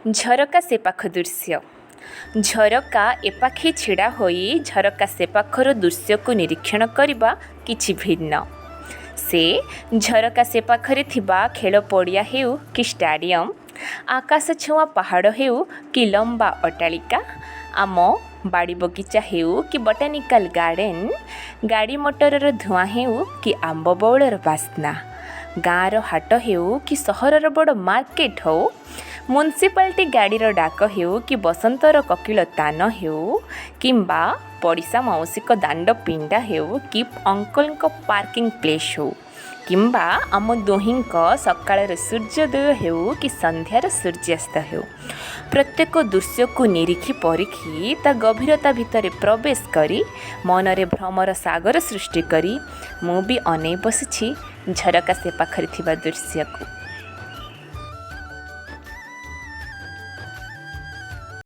ଝରକା ସେପାଖ ଦୃଶ୍ୟ। ଝରକା ଏପାଖେ ଛିଡ଼ା ହୋଇ ଝରକା ସେପାଖର ଦୃଶ୍ୟକୁ ନିରୀକ୍ଷଣ କରିବା କିଛି ଭିନ୍ନ। ସେ ଝରକା ସେପାଖରେ ଥିବା ଖେଳ ପଡ଼ିଆ ହେଉ କି ଷ୍ଟାଡ଼ିୟମ୍, ଆକାଶ ଛୁଆଁ ପାହାଡ଼ ହେଉ କି ଲମ୍ବା ଅଟ୍ଟାଳିକା, ଆମ ବାଡ଼ି ବଗିଚା ହେଉ କି ବଟାନିକାଲ୍ ଗାର୍ଡ଼େନ୍, ଗାଡ଼ି ମଟରର ଧୂଆଁ ହେଉ କି ଆମ୍ବ ବଉଳର ବାସ୍ନା, ଗାଁର ହାଟ ହେଉ କି ସହରର ବଡ଼ ମାର୍କେଟ ହେଉ, ମ୍ୟୁନିସିପାଲିଟି ଗାଡ଼ିର ଡାକ ହେଉ କି ବସନ୍ତର କୋକିଳ ତାନ ହେଉ, କିମ୍ବା ପଡ଼ିଶା ମାଉସୀଙ୍କ ଦାଣ୍ଡ ପିଣ୍ଡା ହେଉ କି ଅଙ୍କଲଙ୍କ ପାର୍କିଂ ପ୍ଲେସ୍ ହେଉ, କିମ୍ବା ଆମ ଦୁହିଁଙ୍କ ସକାଳର ସୂର୍ଯ୍ୟୋଦୟ ହେଉ କି ସନ୍ଧ୍ୟାର ସୂର୍ଯ୍ୟାସ୍ତ ହେଉ, ପ୍ରତ୍ୟେକ ଦୃଶ୍ୟକୁ ନିରୀକ୍ଷି ପରୀକ୍ଷି, ତା ଗଭୀରତା ଭିତରେ ପ୍ରବେଶ କରି, ମନରେ ଭ୍ରମର ସାଗର ସୃଷ୍ଟି କରି ମୁଁ ବି ଅନେଇ ବସିଛି ଝରକା ସେ ପାଖରେ ଥିବା ଦୃଶ୍ୟକୁ।